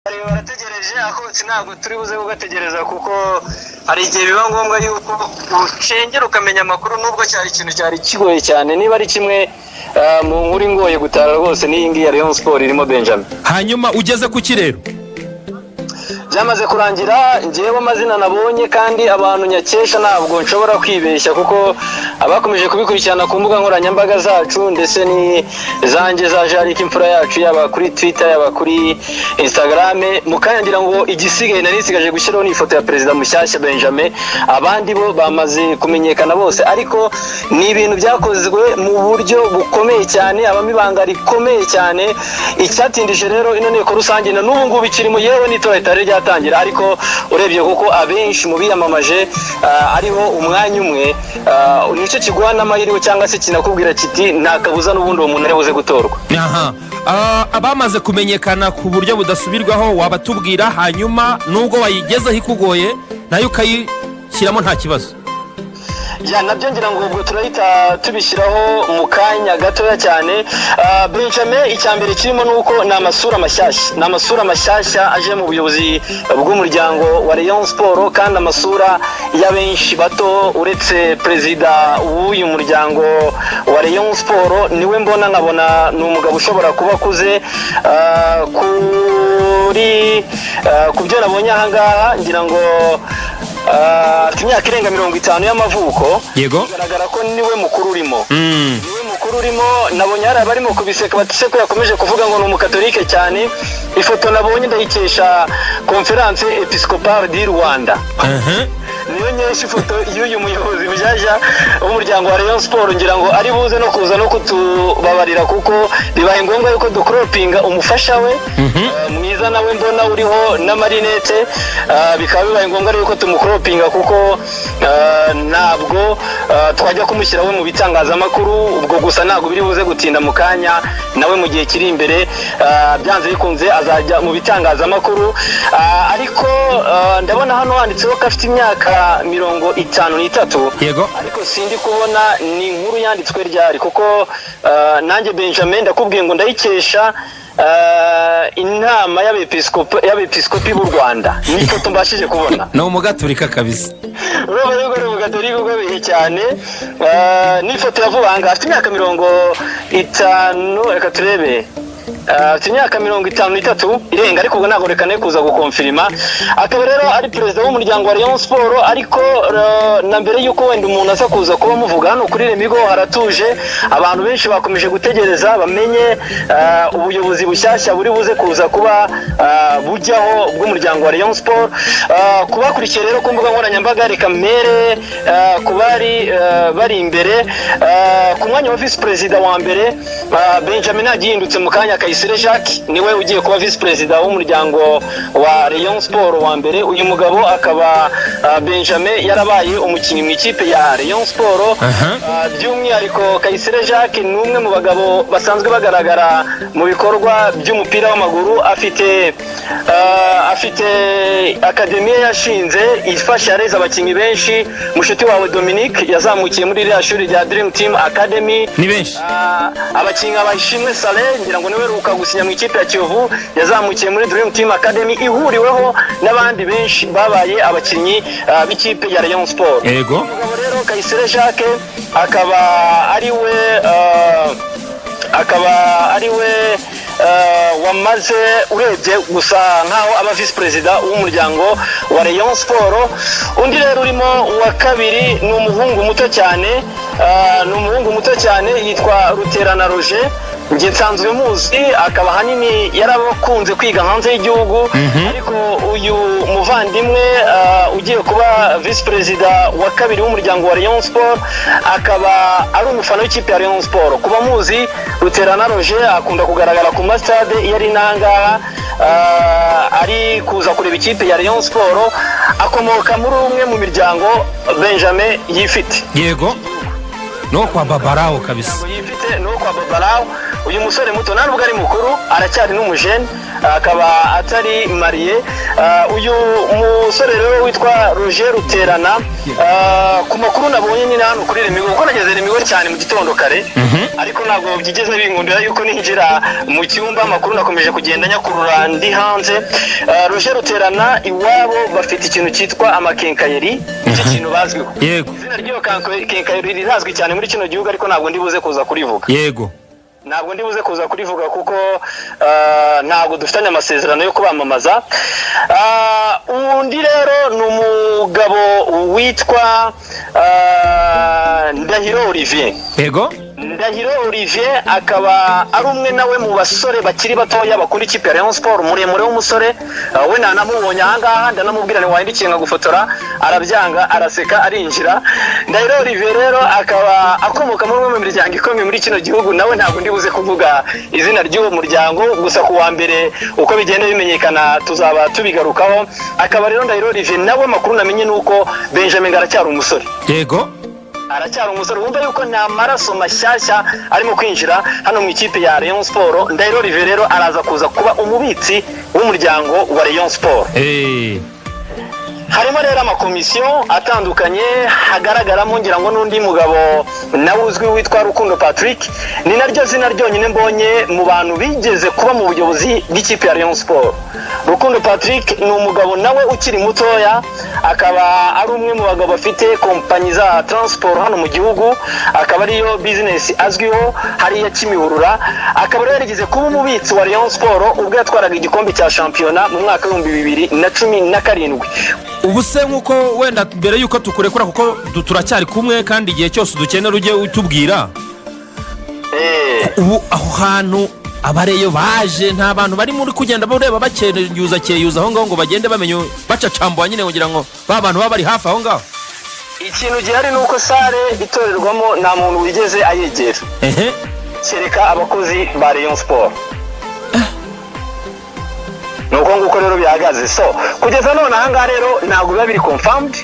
Barategereje akotsi, ntabwo turi buze kugategereza kuko hari igihe biba ngombwa yuko ucengera ukamenya amakuru, nubwo cyari ikintu cyari kigoye cyane. Niba ari kimwe mu nkuru ingoye gutara rwose, n'iyi ngiyi ya Rayon Sport irimo, Benjamin. Hanyuma ugeze ku kirero? Byamaze kurangira. Ngewe amazina nabonye kandi abantu nyakesha, ntabwo nshobora kwibeshya kuko abakomeje kubikurikirana ku mbuga nkoranyambaga zacu ndetse n'izanjye za Jarike Imfura Yacu, yaba kuri Twitter, yaba kuri Instagram, mu kanya ngira ngo igisigaye nari nsigaje gushyiraho ni ifoto ya perezida mushyashya, Benjamin. Abandi bo bamaze kumenyekana bose, ariko ni ibintu byakozwe mu buryo bukomeye cyane, habamo ibanga rikomeye cyane. Icyatindije rero ino nteko rusange na n'ubu ngubu ikirimo, yewe n'itora ritari ryatangira, ariko urebye kuko abenshi mu biyamamaje ariho umwanya umwe, nicyo kiguha n'amahirwe cyangwa se kinakubwira kiti nta kabuza n'ubundi uwo muntu ari buze gutorwa. Aha. Abamaze kumenyekana ku buryo budasubirwaho wabatubwira, hanyuma nubwo wayigezeho ikugoye nayo ukayishyiramo nta kibazo. Ya, nabyo ngira ngo ubwo turahita tubishyiraho mu kanya gatoya cyane. Benjamin, icya mbere kirimo ni uko ni amasura mashyashya, ni amasura mashyashya aje mu buyobozi bw'umuryango wa Rayon Sport, kandi amasura y'abenshi bato. Uretse perezida w'uyu muryango wa Rayon Sport, niwe mbona nkabona ni umugabo ushobora kuba akuze. Kuri ku byo nabonye ahangaha, ngira ngo afite imyaka irenga 50 y'amavuko. Bigaragara ko niwe mukuru urimo. Niwe mukuru urimo. Nabonye hari abarimo kubiseka bati se ko yakomeje kuvuga ngo ni umukatolike cyane. Ifoto nabonye ndayikesha Conférence Épiscopale du Rwanda, niyo nyinshi ifoto y'uyu muyobozi mushyashya w'umuryango wa Rayon Sport. Ngira ngo ari buze no kuza no kutubabarira kuko bibaye ngombwa yuko ducropinga umufasha we mwiza, nawe mbona uriho n'amarinete. Bikaba bibaye ngombwa yuko tumucropinga kuko ntabwo twajya kumushyiraho mu bitangazamakuru. Ubwo gusa ntabwo biri buze gutinda, mu kanya nawe mu gihe kiri imbere byanze bikunze azajya mu bitangazamakuru. Ariko ndabona hano handitseho ko afite imyaka 53. Ariko sindi kubona ni inkuru yanditswe ryari, kuko nanjye, Benjamin, ndakubwiye ngo ndayikesha inama y'abepiskopi b'u Rwanda, ni ifoto mbashije kubona. Ni umugaturika kabisa. Urumva yuko ari umugatolika ukomeye cyane. N'ifoto ya vuba aha ngaha, afite imyaka 50, reka turebe. Afite imyaka 53 irenga, ariko ubwo ntabwo, reka ne kuza guconfirma. Akaba rero ari perezida w'umuryango wa Rayon Sport. Ariko na mbere y'uko wenda umuntu aza kuza kuba muvuga hano kuri Remigo haratuje, abantu benshi bakomeje gutegereza bamenye ubuyobozi bushyashya buri buze kuza kuba bujyaho bw'umuryango wa Rayon Sport. Kubakurikiye rero ku mbuga nkoranyambaga, reka mpere ku bari bari imbere ku mwanya wa visi perezida wa mbere. Benjamin agihindutse mu kanya, Kayisire Jacques niwe ugiye kuba visi perezida w'umuryango wa Rayon Sport wa mbere. Uyu mugabo akaba Benjamin yarabaye umukinnyi mu ikipe ya Rayon Sport. By'umwihariko Kayisire Jacques ni umwe mu bagabo basanzwe bagaragara mu bikorwa by'umupira w'amaguru. Afite academy yashinze ifasha, yareze abakinnyi benshi. Mushuti wawe Dominique yazamukiye muri iriya shuri rya Dream Team Academy. Ni benshi. Abakinnyi nka Ishimwe Saleh, ngira ngo niwe uheruka gusinya mu ikipe ya Kiyovu, yazamukiye muri Dream Team Academy ihuriweho n'abandi benshi babaye abakinnyi b'ikipe ya Rayon Sport. Umugabo rero Kayisire Jacques akaba ari we wamaze urebye gusa nkaho aba visi perezida w'umuryango wa Rayon Sport. Undi rero urimo uwa kabiri ni umuhungu muto cyane, ni umuhungu muto cyane yitwa Ruterana Roger. Njye nsanzwe muzi, akaba ahanini yarakunze kwiga hanze y'igihugu. Ariko uyu muvandimwe ugiye kuba visi perezida wa kabiri w'umuryango wa Rayon Sport akaba ari umufana w'ikipe ya Rayon Sport. Kuba muzi, Ruterana Roger akunda kugaragara ku masitade iyo ari n'ahangaha ari kuza kureba ikipe ya Rayon Sport. Akomoka muri umwe mu miryango, Benjamin, yifite. Yego, no kwa Babarawo kabisa. Yifite no kwa Babarawo. Uyu musore muto, nta nubwo ari mukuru, aracyari n'umujene. akaba atari marié. Uyu musore rero witwa Roger Ruterana, ku makuru nabonye nyine hano kuri Lemigo, kuko nageze Lemigo cyane mu gitondo kare, ariko ntabwo byigeze binkundira yuko ninjira mu cyumba. Amakuru nakomeje kugenda nyakurura ndi hanze. Roger Ruterana iwabo bafite ikintu cyitwa amaquincaillerie, nicyo kintu bazwiho. Izina ry'iyo quincaillerie rirazwi cyane muri kino gihugu, ariko ntabwo ndi buze kuza kurivuga. Ntabwo ndi buze kuza kurivuga kuko ntabwo dufitanye amasezerano yo kubamamaza. Undi rero ni umugabo witwa Ndahiro Olivier. Ndahiro Olivier akaba ari umwe nawe mu basore bakiri batoya bakunda ikipe ya Rayon Sport, muremure w'umusore. We nanamubonye ahangaha, ndanamubwira ntiwahindukiye nkagufotora, arabyanga, araseka, arinjira. Ndahiro Olivier rero akaba akomoka muri umwe mu miryango ikomeye muri kino gihugu. Nawe ntabwo ndi buze kuvuga izina ry'uwo muryango, gusa ku wa mbere uko bigenda bimenyekana tuzaba tubigarukaho. Akaba rero Ndahiro Olivier nawe, amakuru namenye ni uko Benjamin aracyari umusore. Aracyari umusore, wumva yuko nta maraso mashyashya arimo kwinjira hano mu ikipe ya Rayon Sport. Ndahiro Olivier rero araza kuza kuba umubitsi w'umuryango wa Rayon Sport. Harimo rero amakomisiyo atandukanye, hagaragaramo ngira ngo n'undi mugabo nawe uzwi witwa Rukundo Patrick. Ni naryo zina ryonyine mbonye mu bantu bigeze kuba mu buyobozi bw'ikipe ya Rayon Sport. Rukundo Patrick ni umugabo nawe ukiri mutoya, akaba ari umwe mu bagabo bafite kompanyi za transport hano mu gihugu, akaba ariyo business azwiho hariya Kimihurura. Akaba rero yarigeze kuba umubitsi wa Rayon Sport ubwo yatwaraga igikombe cya shampiyona mu mwaka w'2017. Ubu se nk'uko wenda mbere y'uko tukurekura, kuko turacyari kumwe kandi igihe cyose udukenera ujye utubwira, ubu aho hantu abareyo baje, nta bantu bari muri kugenda bareba bakeyuza keyuza aho ngaho ngo bagende bamenya bacacambuwa nyine, kugira ngo ba bantu baba bari hafi aho ngaho? Ikintu gihari ni uko salle itorerwamo nta muntu wigeze ayegera, kereka abakozi ba Rayon Sport. Ni uko nguko rero bihagaze. So kugeza none ahangaha rero ntabwo biba biri confirmed,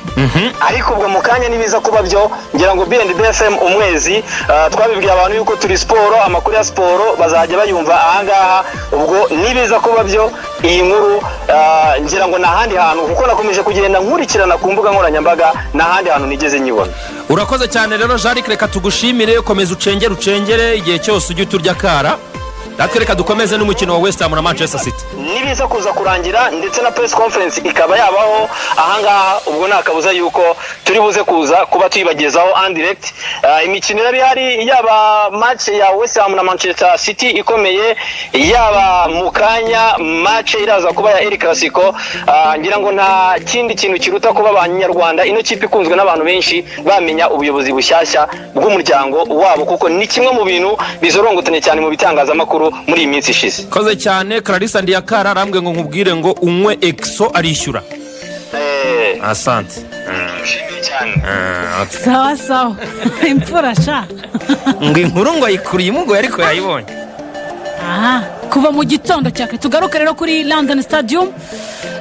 ariko ubwo mu kanya nibiza kuba byo, ngira ngo B&B FM umwezi, twabibwiye abantu yuko turi siporo, amakuru ya siporo bazajya bayumva ahangaha. Ubwo nibiza kuba byo, iyi nkuru, ngira ngo ni ahandi hantu, kuko nakomeje kugenda nkurikirana ku mbuga nkoranyambaga, ni ahandi hantu nigeze nyibona. Urakoze cyane rero Jarike, reka tugushimire. Komeza ucengere, ucengere, igihe cyose ujye uturya akara. Natwe reka dukomeze n'umukino wa West Ham na Manchester City. Nibiza kuza kurangira ndetse na press conference ikaba yabaho ahangaha, ubwo nta kabuza yuko turi buze kuza kuba tuyibagezaho en direct. Imikino iraba ihari, yaba match ya West Ham na Manchester City ikomeye, yaba mu kanya match iraza kuba ya El Clasico. Ngira ngo nta kindi kintu kiruta kuba abanyarwanda, ino kipe ikunzwe n'abantu benshi, bamenya ubuyobozi bushyashya bw'umuryango wabo, kuko ni kimwe mu bintu bizorongotanye cyane mu bitangazamakuru muri iyi minsi ishize. Koze cyane. Clarissa Ndiyakara arambwe ngo nkubwire ngo unywe exo, arishyura. Asante. Nshimiye cyane. Sawa sawa, imfura sha. Ngo inkuru ngo ayikuriye imugoye, ariko yayibonye. Aha kuva mu gitondo cyane. Tugaruke rero kuri London Stadium.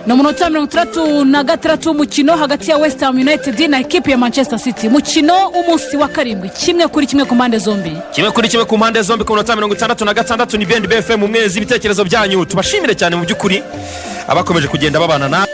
Ni umunota 66 w'umukino hagati ya West Ham United na ekipi ya Manchester City, umukino w'umunsi wa karindwi, 1-1 ku mpande zombi. 1-1 ku mpande zombi ku minota 66. Ni B&B FM umwezi, ibitekerezo byanyu tubashimire cyane mu by'ukuri, abakomeje kugenda babana natwe.